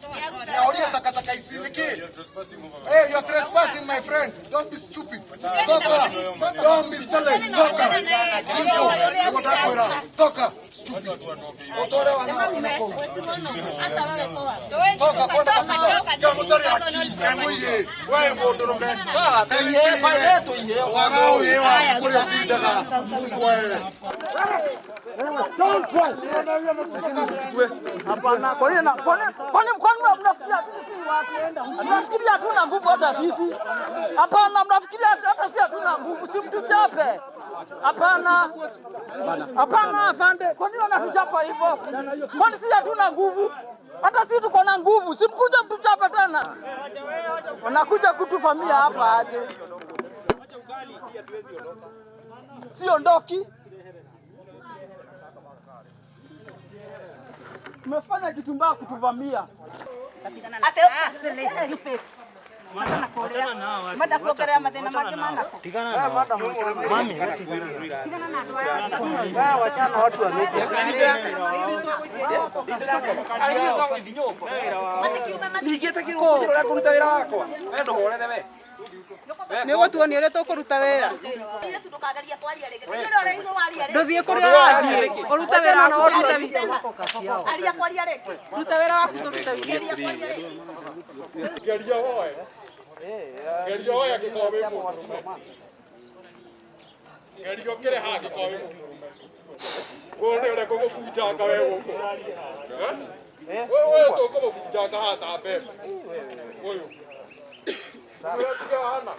Naulia takataka ici niki. Hey, you're trespassing, my friend. Don't be stupid. Toka. Don't be silly. Toka. Simple. Nĩguo ndakwĩra. Toka. Stupid. Ũtware wana waku. Toka kwenda kabisa. Kĩa mũtarĩ akili. Kĩa mũiĩ. We mũndũrũme. Waga ũhĩ waku kũrĩa ũtindaga. Mungu wewe. Don't try. Hapana, kwa nini kwani kwani mnafikiria sisi si watu? Mnafikiria hatuna nguvu hata sisi? Hapana, mnafikiria hata sisi hatuna nguvu, si mtuchape. Hapana. Hapana afande, kwa nini wanatuchapa hivyo? Kwani sisi hatuna nguvu? Hata sisi tuko na nguvu, si mkuja mtuchape tena. Wanakuja kutuvamia hapa aje? Siondoki. Mmefanya kitu mbaya kutuvamia. Mada kuongerera mathina mangĩ manako. Tigana nao. Mami, tigana na andũ aya. Wachana watu wa media. Ningĩ ta kĩroko ũrĩa kũruta wĩra wakwa. We ndũhorere we. Nĩ ũgũtuonia ũrĩa tũkũruta wĩra. Airĩtu ndũkagerie kwaria rĩngĩ. Nĩ ũrĩa ũraigua waria rĩngĩ. Ndũthiĩ kũrĩa ũrathiĩ. Ũrute wĩra waku tũrute witũ. Aria kwaria rĩngĩ. Ruta wĩra waku tũrute witũ. Geria kwaria rĩngĩ. Geria woe. Geria woe angĩkorwo wĩ mũndũrũme. Geria ũkĩre haha angĩkorwo wĩ mũndũrũme. Wone ũrĩa ngũgũbunjanga we gũkũ. Ũyũ tũkũmũbunjanga haha ta mbembe. Ũyũ. Ũyũ tiga hana.